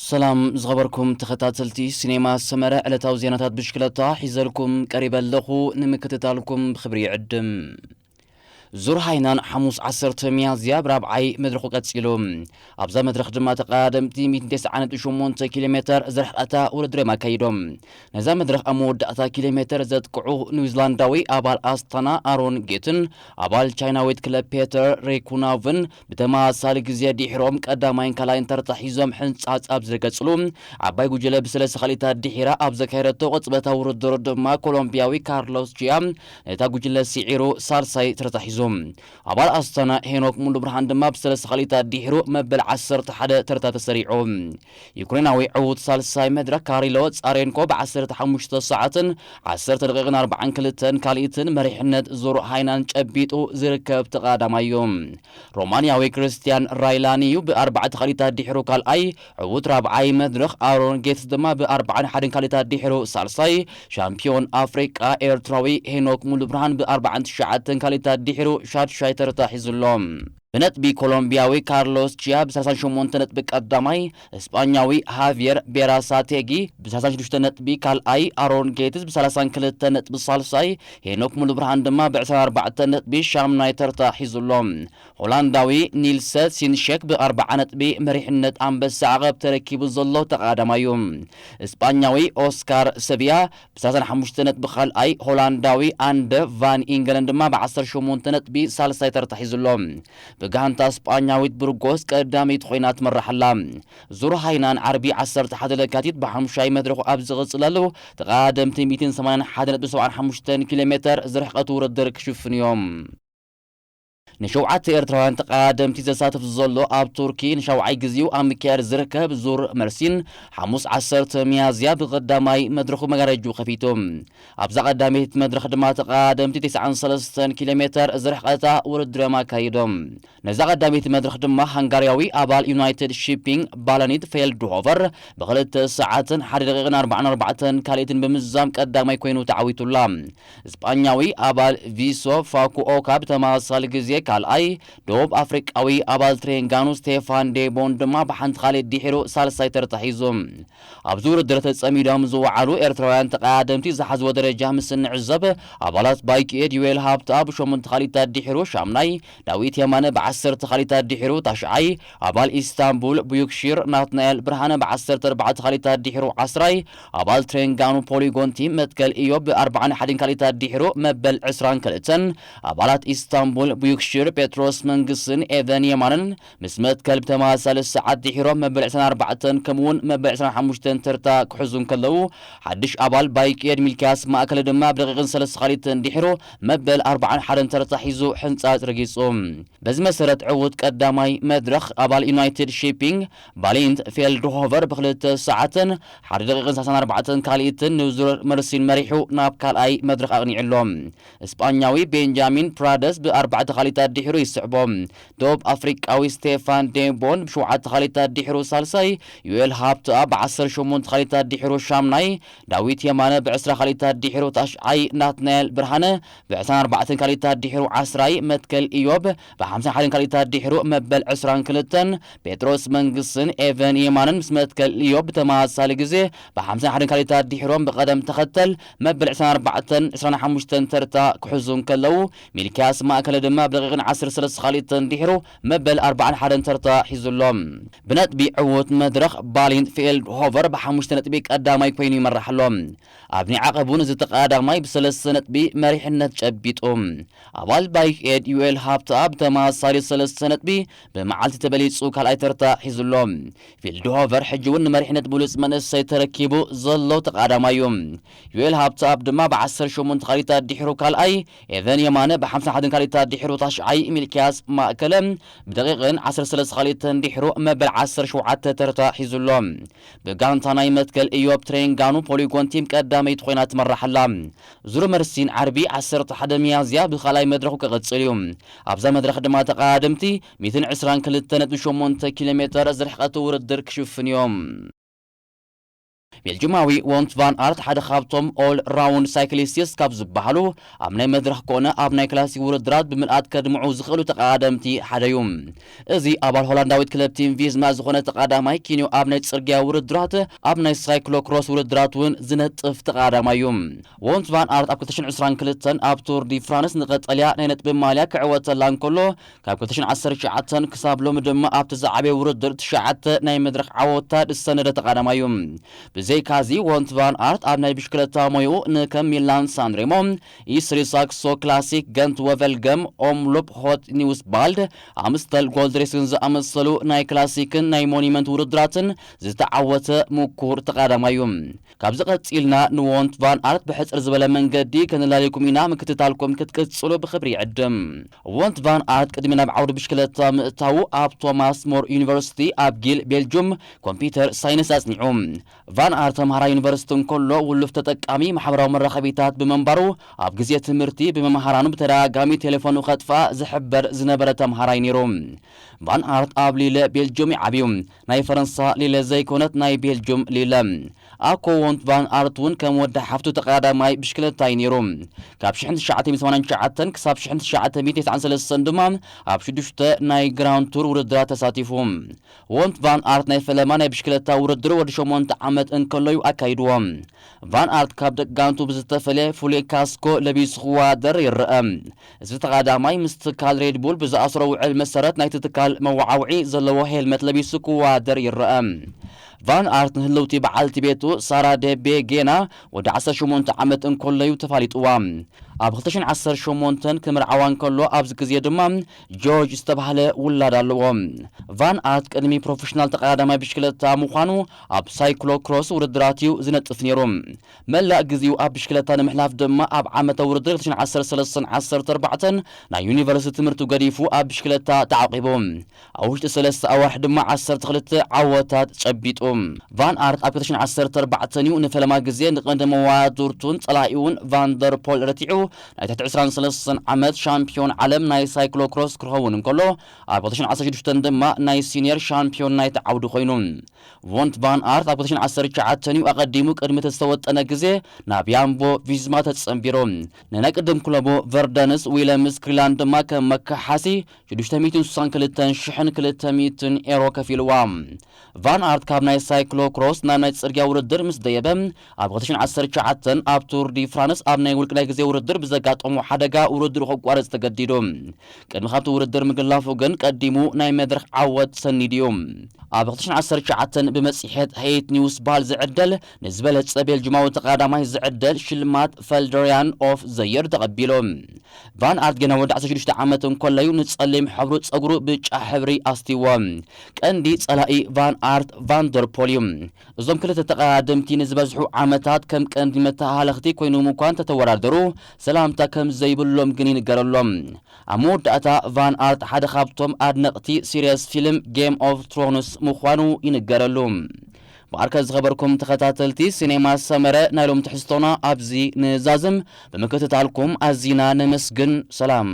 ሰላም ዝኸበርኩም ተኸታተልቲ ሲኔማ ሰመረ፣ ዕለታዊ ዜናታት ብሽክለታ ሒዘልኩም ቀሪበ ኣለኹ። ንምክትታልኩም ብኽብሪ ይዕድም። ዙር ሃይናን ሓሙስ ዓሰርተ ሚያዝያ ብራብዓይ መድረኹ ቀጺሉ። ኣብዛ መድረኽ ድማ ተቐዳደምቲ ሚእትን ተስዓን ነጥቢ ሸሞንተ ኪሎ ሜተር ዝርሕቐታ ውድድር እዮም ኣካይዶም። ነዛ መድረኽ ኣብ መወዳእታ ኪሎ ሜተር ዘጥቅዑ ኒውዚላንዳዊ ኣባል ኣስታና ኣሮን ጌትን ኣባል ቻይናዊት ክለብ ፔተር ሬኩናቭን ብተመሳሳሊ ግዜ ድሒሮም ቀዳማይን ካልኣይን ተርታ ሒዞም ሕንጻጽ ኣብ ዝረገጽሉ ዓባይ ጉጅለ ብሰለስተ ካልኢታት ድሒራ ኣብ ዘካየደቶ ቅጽበታዊ ውድድር ድማ ኮሎምቢያዊ ካርሎስ ቺያ ነታ ጉጅለ ስዒሩ ሳልሳይ ተርታ ሒዙ። ኣባል ኣስታና ሄኖክ ሙሉ ብርሃን ድማ ብሰለስተ ካልኢታት ድሒሩ መበል ዓሰርተ ሓደ ተርታ ተሰሪዑ። ዩክሬናዊ ዕዉት ሳልሳይ መድረኽ ካሪሎ ጻሬንኮ ብ ዓሰርተ ሓሙሽተ ሰዓትን ዓሰርተ ደቂቕን ኣርባዓን ክልተን ካልኢትን መሪሕነት ዙር ሃይናን ጨቢጡ ዝርከብ ተቐዳዳማይ እዩ። ሮማንያዊ ክርስቲያን ራይላኒ እዩ ብኣርባዕተ ካልኢታት ድሒሩ ካልኣይ፣ ዕዉት ራብዓይ መድረኽ ኣሮን ጌትስ ድማ ብኣርባዓን ሓደን ካልኢታት ድሒሩ ሳልሳይ፣ ሻምፒዮን ኣፍሪቃ ኤርትራዊ ሄኖክ ሙሉ ብርሃን ብኣርባዓን ትሽዓተን ካልኢታት ድሒሩ ሻድሻይ ተርታ ሒዙ ኣሎ። ብነጥቢ ኮሎምቢያዊ ካርሎስ ቺያ ብ ሰላሳን ሸሞንተ ነጥቢ ቀዳማይ፣ እስጳኛዊ ሃቪየር ቤራሳቴጊ ብ ሰላሳን ሽዱሽተ ነጥቢ ካልኣይ፣ ኣሮን ጌትስ ብ ሰላሳን ክልተ ነጥቢ ሳልሳይ፣ ሄኖክ ሙሉ ብርሃን ድማ ብ ዕስራን ኣርባዕተን ነጥቢ ሻምናይ ተርታ ሒዙ ኣሎ። ሆላንዳዊ ኒልሰ ሲንሸክ ብ ኣርባዓ ነጥቢ መሪሕነት ኣንበሳ ዓቐብ ተረኪቡ ዘሎ ተቐዳዳማይ እዩ። እስጳኛዊ ኦስካር ሰቢያ ብ ሰላሳን ሓሙሽተ ነጥቢ ካልኣይ፣ ሆላንዳዊ ኣንደ ቫን ኢንገለን ድማ ብ ዓሰርተ ሸሞንተ ነጥቢ ሳልሳይ ተርታ ሒዙ ኣሎ። ብጋንታ እስጳኛዊት ብርጎስ ቀዳመይቲ ኮይና ትመርሕ ኣላ። ዙር ሃይናን ዓርቢ ዓሰርተ ሓደ ለካቲት ብሓሙሻይ መድረኹ ኣብ ዝቕጽለሉ፣ ተቐዳደምቲ ሚእትን ሰማንያን ሓደን ነጥቢ ሰብዓን ሓሙሽተን ኪሎ ሜተር ዝርሕቐት ውድድር ክሽፍኑ እዮም። ንሸውዓተ ኤርትራውያን ተቐዳደምቲ ዘሳትፍ ዘሎ ኣብ ቱርኪ ንሻውዓይ ግዜኡ ኣብ ምክያድ ዝርከብ ዙር መርሲን፣ ሓሙስ ዓሰርተ ሚያዝያ ብቐዳማይ መድረኹ መጋረጅኡ ከፊቱ። ኣብዛ ቀዳመይቲ መድረኽ ድማ ተቐዳደምቲ ተስዓን ሰለስተን ኪሎ ሜተር ዝርሕቐታ ውድድር እዮም ኣካይዶም። ነዛ ቀዳመይቲ መድረኽ ድማ ሃንጋርያዊ ኣባል ዩናይትድ ሺፒንግ ባላኒት ፌልድሆቨር ብኽልተ ሰዓትን ሓደ ደቂቕን ኣርባዓን ኣርባዕተን ካልኢትን ብምዝዛም ቀዳማይ ኮይኑ ተዓዊቱላ። እስጳኛዊ ኣባል ቪሶ ፋኩኦካ ብተመሳሳሊ ግዜ ካልኣይ፣ ደቡብ ኣፍሪቃዊ ኣባል ትሬንጋኑ ስቴፋን ዴቦን ድማ ብሓንቲ ካልኢት ድሒሩ ሳልሳይ ተርታ ሒዙ። ኣብዚ ውድድር ተጸሚዶም ዝወዓሉ ኤርትራውያን ተቐዳደምቲ ዝሓዝዎ ደረጃ ምስ እንዕዘብ፣ ኣባላት ባይክኤድ ዩኤል ሃብተኣብ ብሸሞንተ ካልኢታት ድሒሩ ሻምናይ፣ ዳዊት የማነ ብዓሰርተ ካልኢታት ድሒሩ ታሽዓይ፣ ኣባል ኢስታንቡል ቡዩክሺር ናትናኤል ብርሃነ ብዓሰርተ ኣርባዕተ ካልኢታት ድሒሩ ዓስራይ፣ ኣባል ትሬንጋኑ ፖሊጎን ቲም መትከል ኢዮብ ብኣርባዓን ሓደን ካልኢታት ድሒሩ መበል ዕስራን ክልተን፣ ኣባላት ኢስታንቡል ቡዩክሺር ጴጥሮስ መንግስትን ኤቨን የማንን ምስ መትከል ብተመሳሳሊ ሰዓት ድሒሮም መበል ዕስራን ኣርባዕተን ከምኡውን መበል ዕስራን ሓሙሽተን ተርታ ክሕዙ እንከለዉ፣ ሓድሽ ኣባል ባይክኤድ ሚልክያስ ማእከለ ድማ ብደቂቕን ሰለስተ ካልኢትን ድሒሩ መበል ኣርባዓን ሓደን ተርታ ሒዙ ሕንጻጽ ረጊጹ። በዚ መሰረት ዕዉት ቀዳማይ መድረኽ ኣባል ዩናይትድ ሺፒንግ ባሊንት ፌልድሆቨር ብክልተ ሰዓትን ሓደ ደቂቕን ሰላሳን ኣርባዕተን ካልኢትን ንዙር መርሲን መሪሑ ናብ ካልኣይ መድረኽ ኣቕኒዑ ኣሎ። እስጳኛዊ ቤንጃሚን ፕራደስ ብኣርባዕተ ካልኢታት ድሒሩ ይስዕቦ። ደቡብ ኣፍሪቃዊ ስቴፋን ዴምቦን ብሸውዓተ ካልኢታት ድሒሩ ሳልሳይ፣ ዩኤል ሃብተኣ ብዓሰርተ ሸሞንተ ካልኢታት ድሒሩ ሻምናይ፣ ዳዊት የማነ ብዕስራ ካልኢታት ድሒሩ ታሽዓይ፣ ናትናኤል ብርሃነ ብዕስራን ኣርባዕተን ካልኢታት ድሒሩ ዓስራይ፣ መትከል ኢዮብ ብሓምሳን ሓደን ካልኢታት ድሒሩ መበል ዕስራን ክልተን፣ ጴጥሮስ መንግስትን ኤቨን የማንን ምስ መትከል ኢዮብ ብተመሳሳሊ ግዜ ብሓምሳን ሓደን ካልኢታት ድሒሮም ብቐደም ተኸተል መበል ዕስራን ኣርባዕተን ዕስራን ሓሙሽተን ተርታ ክሕዙ እንከለዉ፣ ሚልክያስ ማእከለ ድማ ብደቂቕን ዓሰርተ ሰለስተ ካልኢትን ድሒሩ መበል ኣርባዓን ሓደን ተርታ ሒዙ ኣሎ። ብነጥቢ ዕዉት መድረኽ ባሊንት ፌልድሆቨር ብሓሙሽተ ነጥቢ ቀዳማይ ኮይኑ ይመርሕ ኣሎ። ኣብ ናይ ዓቐብ እውን እዚ ተቐዳዳማይ ብሰለስተ ነጥቢ መሪሕነት ጨቢጡ። ኣባል ባይክኤድ ዩኤል ሃብተኣ ብተመሳሳሊ ሰለስተ ነጥቢ ብመዓልቲ ተበሊጹ ካልኣይ ተርታ ሒዙ ኣሎ። ፊልድሆቨር ሕጂ እውን ንመሪሕነት ብሉጽ መንእሰይ ተረኪቡ ዘሎ ተቐዳዳማይ እዩ። ዩኤል ሃብተኣብ ድማ ብዓሰርተ ሸሞንተ ካልኢታት ድሒሩ ካልኣይ፣ ኤቨን የማነ ብሓምሳን ሓደን ካልኢታት ድሒሩ ታሽዓይ፣ ሚልክያስ ማእከለ ብደቂቕን ዓሰርተ ሰለስተ ካልኢትን ድሒሩ መበል ዓሰርተ ሸውዓተ ተርታ ሒዙ ኣሎ። ብጋንታ ናይ መትከል ኢዮብ ትሬንጋኑ ፖሊጎን ቲም ቀዳመይቲ ኮይና ትመርሕ ኣላ። ዙር መርሲን ዓርቢ ዓሰርተ ሓደ ሚያዝያ ብኻልኣይ መድረኹ ክቕጽል እዩ። ኣብዛ መድረኽ ድማ ተቐዳደምቲ ሚእትን ዕስራን ክልተ ነጥቢ ሸሞንተ ኪሎ ሜተር ዝርሕቐት ውድድር ክሽፍን እዮም። ቤልጅማዊ ዎንት ቫን ኣርት ሓደ ካብቶም ኦል ራውንድ ሳይክሊስቲስ ካብ ዝበሃሉ ኣብ ናይ መድረኽ ኮነ ኣብ ናይ ክላሲክ ውድድራት ብምልኣት ከድምዑ ዝኽእሉ ተቐዳደምቲ ሓደ እዩ። እዚ ኣባል ሆላንዳዊት ክለብ ቲም ቪዝማ ዝኾነ ተቐዳማይ ኪንዮ ኣብ ናይ ጽርግያ ውድድራት ኣብ ናይ ሳይክሎ ክሮስ ውድድራት እውን ዝነጥፍ ተቐዳማይ እዩ። ዎንት ቫን ኣርት ኣብ ክልተ ሽሕን ዕስራን ክልተን ኣብ ቱር ዲ ፍራንስ ንቐጠልያ ናይ ነጥቢ ማልያ ክዕወተላ እንከሎ ካብ ክልተ ሽሕን ዓሰርተ ትሽዓተን ክሳብ ሎሚ ድማ ኣብቲ ዝዓበየ ውድድር ትሽዓተ ናይ መድረኽ ዓወታት ዝሰነደ ተቐዳማይ እዩ። ብዘይካዚ ዎንት ቫን ኣርት ኣብ ናይ ብሽክለታ ሞይኡ ንከም ሚላን ሳንሬሞ፣ ኢስሪ ሳክሶ ክላሲክ፣ ገንት ወቨልገም፣ ኦምሎፕ ሆት ኒውስ ባልድ፣ ኣምስተል ጎልድ ሬስን ዝኣመሰሉ ናይ ክላሲክን ናይ ሞኒመንት ውድድራትን ዝተዓወተ ምኩር ተቐዳማይ እዩ። ካብዚ ቀጺልና ንዎንት ቫን ኣርት ብሕጽር ዝበለ መንገዲ ከነላልየኩም ኢና፣ ምክትታልኩም ክትቅጽሉ ብኽብሪ ይዕድም። ዎንት ቫን ኣርት ቅድሚ ናብ ዓውዲ ብሽክለታ ምእታዉ ኣብ ቶማስ ሞር ዩኒቨርሲቲ ኣብ ጊል ቤልጁም ኮምፒውተር ሳይንስ ኣጽኒዑ። ቫን ኣርት ተምሃራይ ዩኒቨርሲቲ እንከሎ ውሉፍ ተጠቃሚ ማሕበራዊ መራኸቢታት ብምንባሩ ኣብ ግዜ ትምህርቲ ብመምሃራኑ ብተደጋጋሚ ቴሌፎኑ ከጥፍኣ ዝሕበር ዝነበረ ተምሃራይ ነይሩ። ቫን ኣርት ኣብ ሊለ ቤልጁም ይዓብዩ። ናይ ፈረንሳ ሊለ ዘይኮነት ናይ ቤልጁም ሊለ። ኣኮ ዎንት ቫን ኣርት እውን ከም ወዲ ሓፍቱ ተቐዳዳማይ ብሽክለታ እዩ ነይሩ። ካብ ሽሕን ትሽዓተ ሚእትን ሰማንያን ትሽዓተን ክሳብ ሽሕን ትሽዓተ ሚእትን ተስዓን ሰለስተን ድማ ኣብ ሽዱሽተ ናይ ግራንድ ቱር ውድድራት ተሳቲፉ። ዎንት ቫን ኣርት ናይ ፈለማ ናይ ብሽክለታ ውድድር ወዲ ሸሞንተ ዓመት እንከሎ እዩ ኣካይድዎ። ቫን ኣርት ካብ ደቂ ጋንቱ ብዝተፈለየ ፍሉይ ካስኮ ለቢሱ ክወዳደር ይረአ። እዚ ተቐዳማይ ምስ ትካል ሬድ ቡል ብዝኣስሮ ውዕል መሰረት ናይቲ ትካል መወዓውዒ ዘለዎ ሄልመት ለቢሱ ክወዳደር ይረአ። ቫን ኣርት ንህልውቲ በዓልቲ ቤቱ ሳራ ደቤ ጌና ወዲ ዓሰርተ ሸሞንተ ዓመት እንከሎ እዩ ተፋሊጥዋ። ኣብ ክልተ ሽሕን ዓሰርተ ሸሞንተን ክምርዓዋ እንከሎ ኣብዚ ግዜ ድማ ጆርጅ ዝተባህለ ውላድ ኣለዎ። ቫን ኣርት ቅድሚ ፕሮፌሽናል ተቐዳዳማይ ብሽክለታ ምዃኑ ኣብ ሳይክሎ ክሮስ ውድድራት እዩ ዝነጥፍ ነይሩ። መላእ ግዜኡ ኣብ ብሽክለታ ንምሕላፍ ድማ ኣብ ዓመታዊ ውድድር ክልተ ሽሕን ዓሰርተ ሰለስተን ዓሰርተ ኣርባዕተን ናይ ዩኒቨርሲቲ ትምህርቱ ገዲፉ ኣብ ብሽክለታ ተዓቂቡ። ኣብ ውሽጢ ሰለስተ ኣዋርሕ ድማ ዓሰርተ ክልተ ዓወታት ጨቢጡ። ቫን ኣርት ኣብ ክልተ ሽሕን ዓሰርተ ኣርባዕተን እዩ ንፈለማ ግዜ ንቐንዲ መዋድርቱን ጸላኢኡን ቫንደርፖል ረቲዑ ናይ ትሕቲ ዕስራን ሰለስተን ዓመት ሻምፒዮን ዓለም ናይ ሳይክሎ ክሮስ ክኸውን እንከሎ ኣብ ክልተ ሽሕን ዓሰርተ ሽዱሽተን ድማ ናይ ሲኒየር ሻምፒዮን ናይቲ ዓውዲ ኮይኑ። ቮንት ቫን ኣርት ኣብ ክልተ ሽሕን ዓሰርተ ትሽዓተን እዩ ኣቐዲሙ ቅድሚ እቲ ዝተወጠነ ግዜ ናብ ያምቦ ቪዝማ ተጸንቢሩ። ንናይ ቅድም ክለቡ ቨርደንስ ዊለምስ ክሪላንድ ድማ ከም መከሓሲ ሽዱሽተ ሚእትን ስሳን ክልተን ሽሕን ክልተ ሚእትን ኤሮ ከፊልዋ። ቫን ኣርት ካብ ናይ ሳይክሎ ክሮስ ናብ ናይ ጽርግያ ውድድር ምስ ደየበ ኣብ ክልተ ሽሕን ዓሰርተ ትሽዓተን ኣብ ቱር ዲ ፍራንስ ኣብ ናይ ውልቂ ናይ ግዜ ውድድር ብዘጋጠሞ ሓደጋ ውድድሩ ከቋርጽ ተገዲዱ። ቅድሚ ካብቲ ውድድር ምግላፉ ግን ቀዲሙ ናይ መድረኽ ዓወት ሰኒዱ እዩ። ኣብ ክልተ ሽሕን ዓሰርተ ትሽዓተን ብመጽሔት ሄይት ኒውስ ባል ዝዕደል ንዝበለጸ ቤልጅማዊ ተቐዳማይ ዝዕደል ሽልማት ፈልደሪያን ኦፍ ዘየር ተቐቢሉ። ቫን ኣርት ገና ወዲ ዓሰርተ ሽዱሽተ ዓመት እንከሎ እዩ ንጸሊም ሕብሩ ጸጉሩ ብጫ ሕብሪ ኣስትይዎ። ቀንዲ ጸላኢ ቫን ኣርት ቫንደርፖል እዩ። እዞም ክልተ ተቐዳደምቲ ንዝበዝሑ ዓመታት ከም ቀንዲ መተሃላለኽቲ ኮይኖም እኳ እንተተወዳደሩ፣ ሰላምታ ከም ዘይብሎም ግን ይንገረሎም። ኣብ መወዳእታ ቫን ኣርት ሓደ ካብቶም ኣድነቕቲ ሲሪየስ ፊልም ጌም ኦፍ ትሮንስ ምዃኑ ይንገረሉ። ብኣርከ ዝኸበርኩም ተኸታተልቲ ሲኔማ ሰመረ ናይ ሎም ትሕዝቶና ኣብዚ ንዛዝም። ብምክትታልኩም ኣዚና ነመስግን። ሰላም።